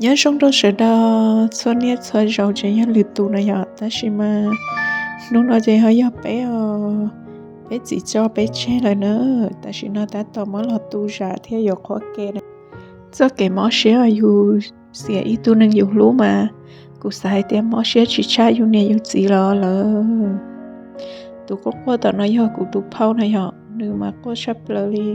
Nyob zoo rau sawv daws txhua niaj txhua zaus, tseem yog lwm tus na yom, tab sis mas hnub no ces ho yog peb os, peb txiv tso peb tseg lawm na. Tam sim no tab tom muab los tu zam thiab yuav qhuab ke na. Txoj kev mob siab yus xiam ib tug neeg yus hlub mas kuv xav hais tias mob siab tsis tshaj yus niam yus txiv los lawm. Tus quaj quaj tom no yog kuv tus phauj na yom, nws mas quaj tshaj plaws li.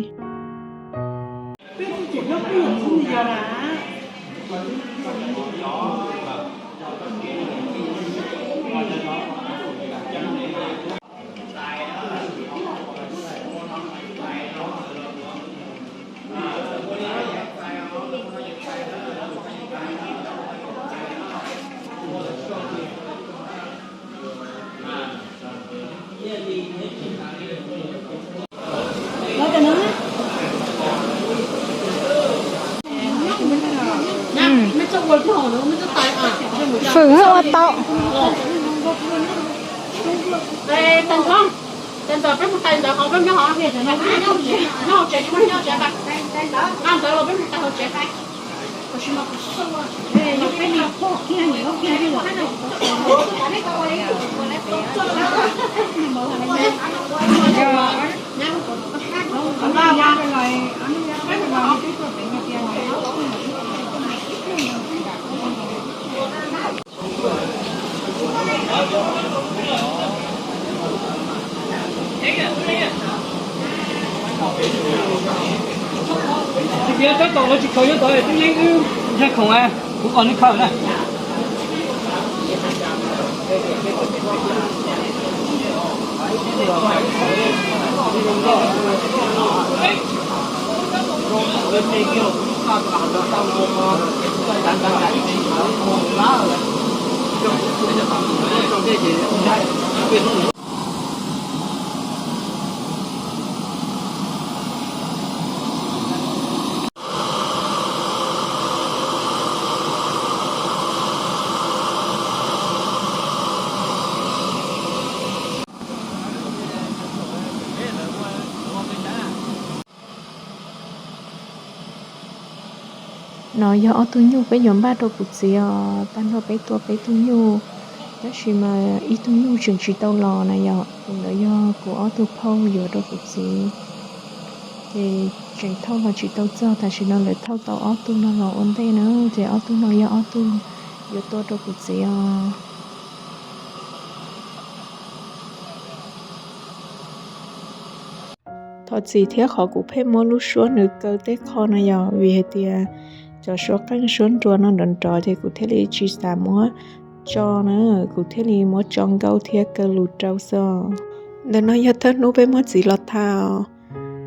Fwm ua tau. Tsis piav tab tom los tsis khaws nyob tod, twb yeej wb ntshai khoom, kuv kom nws khaws na. No yog ob tug nyuj peb yuav npaj rau kuv txiv os. Tag nrho peb tua peb tug nyuj, tab sis mas ib tug nyuj tseem tsis tau los na yom. Tus ntawd yog kuv ob tug phauj yuav rau kuv txiv, ces tseem thauj los tsis tau txog. Tam sim no lawv thauj tau ob tug no los ua ntej na, ces ob tug no yog ob tug yuav tua rau kuv txiv os. Thov txim thiab qhov kuv pheej muab lub suab nws kaw tej qho no yog vim hais tias cov suab qeej suab nruas no nrov nrov ces kuv thiaj li tsis xav muab tso na, kuv thiaj li muab tso nkaus thiab kaw lus rau xwb. Ntawm no yog thawj hnub peb muab txiv los tha os.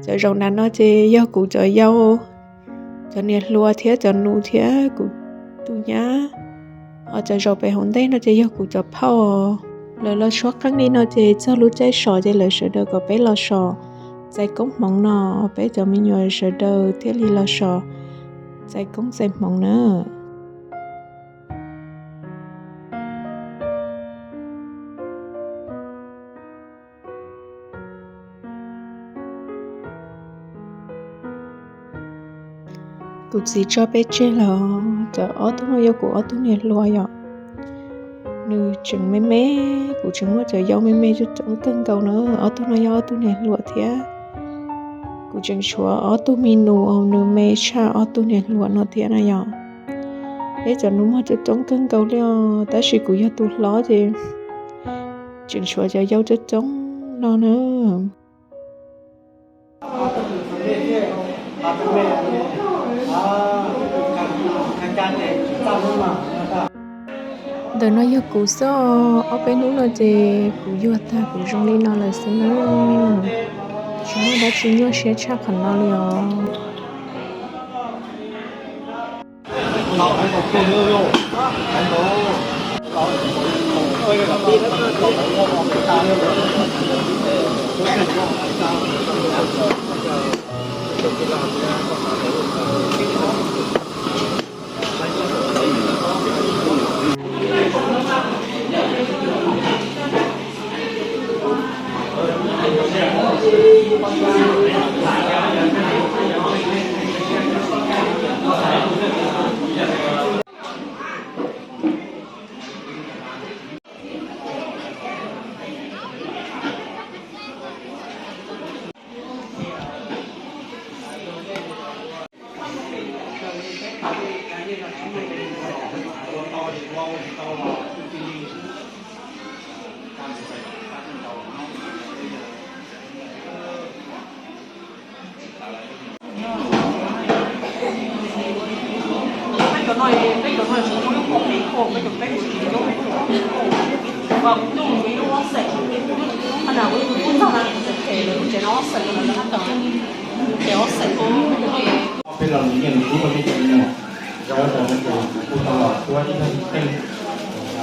Cov zaum nram no ces yog kuv cov yau, cov niam hluas thiab cov nus thiab kuv tus nyab. Ho cov zaum pem hauv ntej no ces yog kuv cov phauj. Lawv los suab qeej li no ces txog lub caij sov ces lawv sawv daws kom peb los sov txais koob hmoov no, peb cov me nyuam sawv daws thiaj li los sov txais koob txais hmoov na. Kuv txiv tso peb tseg lawm. Cov ob tug no yog kuv ob tug niam hluas yom. Nws tseem me me, kuv tseem muaj cov yau me me coob coob kawg nkaus na. Ob tug no yog ob tug niam hluas thiab. Kuv tseem tshuav ob tug me nus uas nws me tshaj ob tug niam hluas no thiab na yom. Peb cov nus muag coob coob kawg nkaus li os, tab sis kuv yog tus hlob ces tseem tshuav cov yau coob coob no na. Ntawm no yog kuv xwb, ob peb hnub no ces kuv yuag tag kuv zoo li no lawm xwb na. Tsis muaj dab tsi nyuaj siab tshaj qhov no li os. Peb los nyiaj nws kub rau nej cov me nyuam, rau rau nej cov kuj tau los tuab ib thaj teej,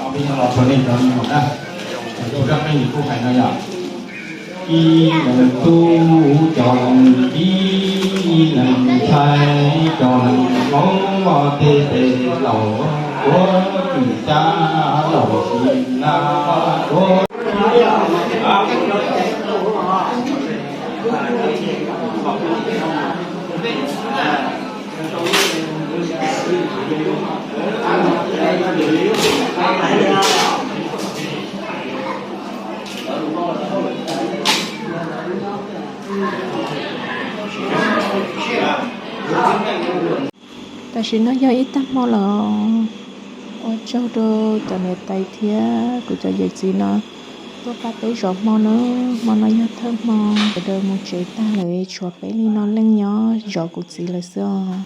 ob peb nyuag los rau nej cov me nyuam na. Tus zaj qeej nws kuj hais no yom: Ib leeg tub cov leeg tij, ib leeg ntxhais cov leeg laus, tej tes laus tuab twm cab laus sim na tuab. Tam sim no yog ib tag hmo lawm. Ua tsaug rau cov niam tais thiab kuv cov yawm txiv no tuaj pab peb zov hmo na. Hmo no yog thawj hmo, sawv daws mus tsev tag lawm tshuav peb li no leej nyob zov kuv txiv lawm xwb os.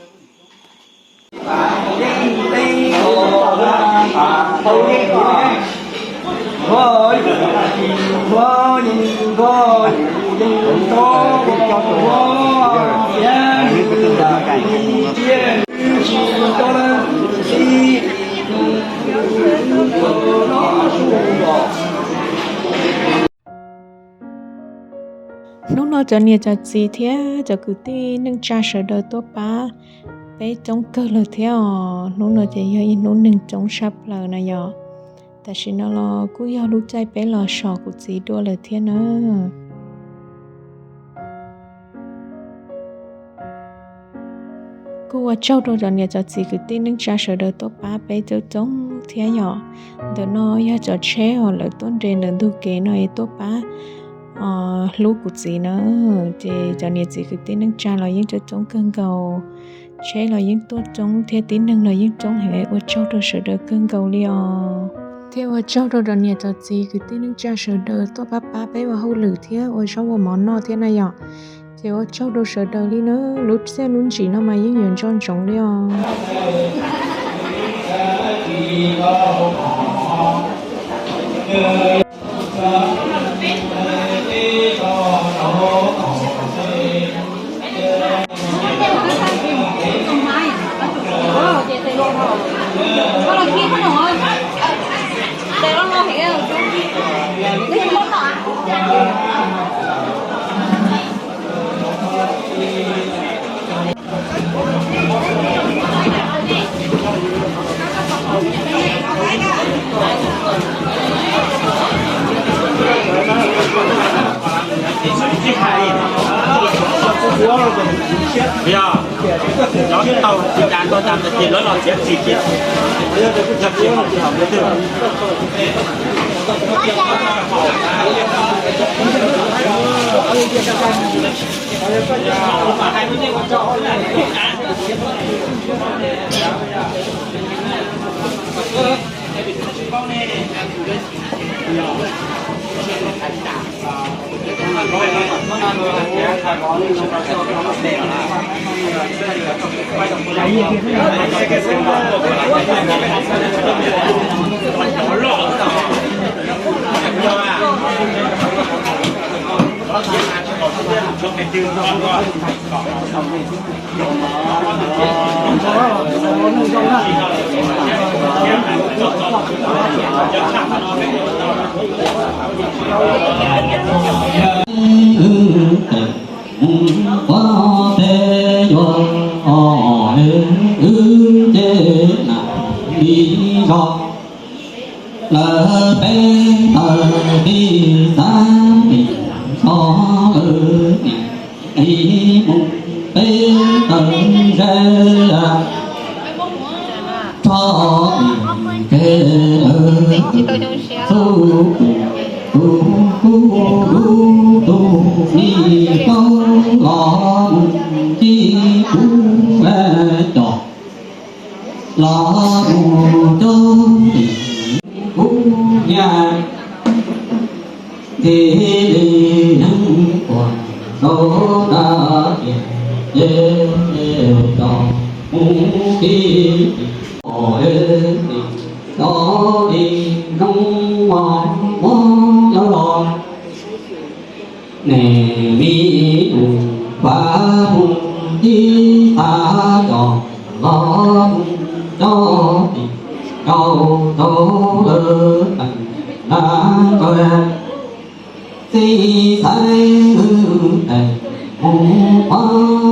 Hnub no cov niam cov txiv thiab cov kwv tij neej tsa sawv daws tuaj pab peb coob kawg lawm thiab os. Hnub no ces yog ib hnub neeg coob tshaj plaws na yom. Tam sim no los kuj yog lub caij peb los so kuv txiv dua lawm thiab na. Kuj ua tsaug rau cov niam cov txiv kwv tij neej tsa sawv daws tuaj pab peb coob coob thiab yom. Ntawm no yog cov tsheb uas lawv tuaj nres ntawm ntug kev no es tuaj pab hlub kuv txiv na. Ces cov niam txiv kwv tij neej tsa los yeej coob coob kawg nkaus. Tsheb los yeej tuaj coob thiab tib neeg los yeej coob heev. Ua tsaug rau sawv daws kawg nkaus li os. Thiab ua tsaug rau cov niam cov txiv kwv tij neej tsa sawv daws tuaj pab pab peb ua hauj lwm thiab ua zaub ua mov noj thiab na yom. Ces ua tsaug rau sawv daws li na. Lub txiaj lub ntsim no mas yeej yuav nco ntsoov li os. Yog, cov tau tsis cas tau cas ces lawv los txiav txim ces yog tsis haum lawv twg. Mus ua peb yuav wb ces nam li zog lawm peb tawg tib xav nim zog lawm nim li mus peb tawg ze txog nim ke lawm xub tus kuv kuv lub tus mi kaub los mus ncig kuv cov Los mus rau tim kuv niam, tis li neeg uas rau nram tiaj ces rau mus tib tim, os, tim rau li zoo mos muab los. Nws me nus pab mus tib tag los los mus rau tim rau rau lawm teem na kawg. Txij xaiv wb teem mus pab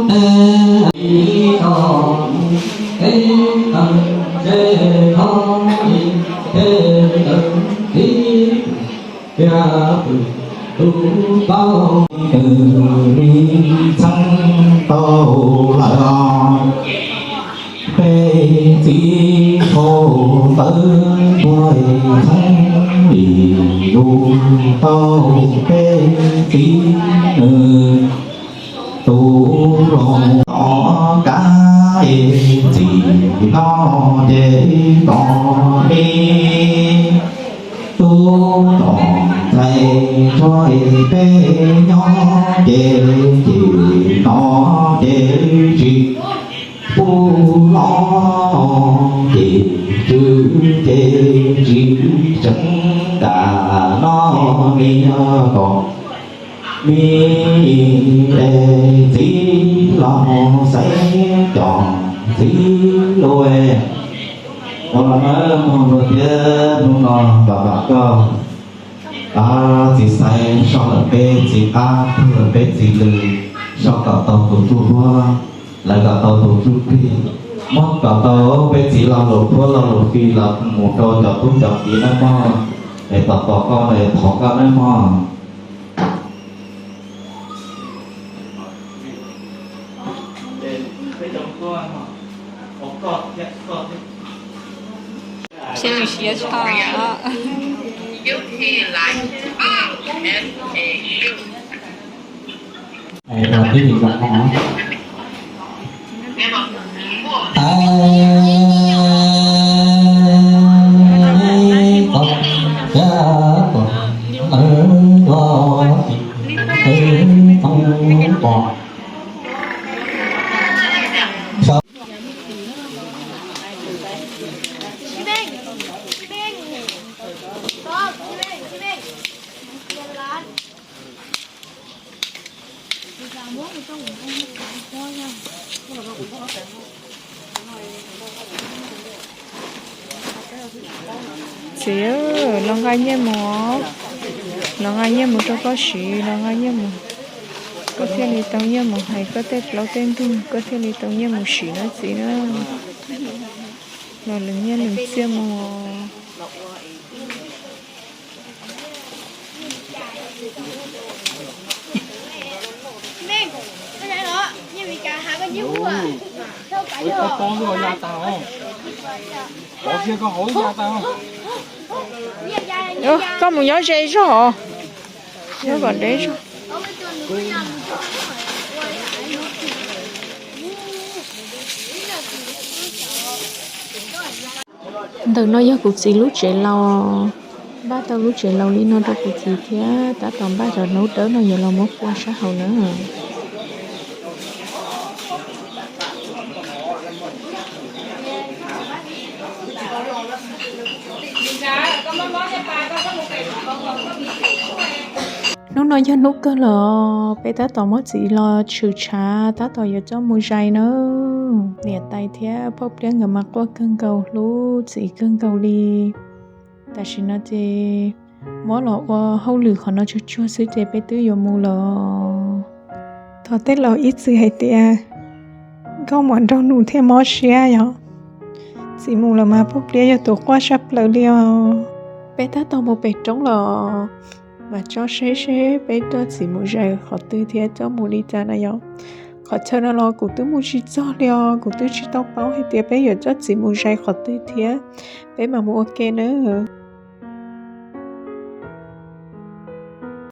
peb ib tog mus peb tawm ntsej rau li peb tawm tib tiag pw tus tau twg li txheeb tau lawm. Peb txiv qhau tawv tuag txheeb li yus tau peb txiv nws tus los tom kab es txim no ces tom li tub tom ntxhais tsuag es peb nyob ces ces no ces tsis pub los ces tswv ces tsis tseev nram no niag kom me es txiv los mus xaiv cov txiv lub. Ua los nawb mog, luag thiab hnub no vam vam koj txiv xaiv sau lawm peb txiv qab, pug lawm peb txiv lw, sau kom tau tus tub huab, lawv kom tau tus tub plig, muab kom tau peb txiv lo lus phuab lo lus fij los mus rau cov tub cov kiv nawb mog. Es tos tos koj no es thov koj nawb mog. Txiv, los nqa nyiaj mus, los nqa nyiaj mus rau koj siv, los nqa nyiaj mus, koj thiaj li tau nyiaj mus hais koj tej plaub tej ntug, koj thiaj li tau nyiaj mus siv na txiv na. Los lwm nyiaj lwm txiaj mus. Koj mus nyob ze zog, nyob kom deb zog. Ntawm no yog kuv txiv lub tsev laus. Npaj tau lub tsev laus li no rau kuv txiv thiab tab tom npaj cov hnub dawb no yuav los muab pua sab hauv na. Hnub no yog hnub kawg los peb tab tom muab txiv los tshwm tshav tab tom yuav coj mus zais na. Niam tais thiab phauj pliab nkawd mas quaj kawg nkaus hlub txiv kawg nkaus li. Tam sim no ces muab los ua hauj lwm qhov no tsuag tsuag xwb ces peb twb yuav mus lawm. Thov tej laus ib txwm hais tias nkauj muam nraug nus thiaj mob siab yom. Txiv mus lawm mas phauj pliab yog tus quaj saj plaws li os. Peb tab tom mus pem roob los, mas tso seb seb peb coj txiv mus zais qhov twg thiab coj mus li cas na yom. Qhov chaw no los kuv twb mus tsis txog li os, kuv twb tsis tau paub hais tias peb yuav coj txiv mus zais qhov twg thiab. Peb mam mus ua ke nawb.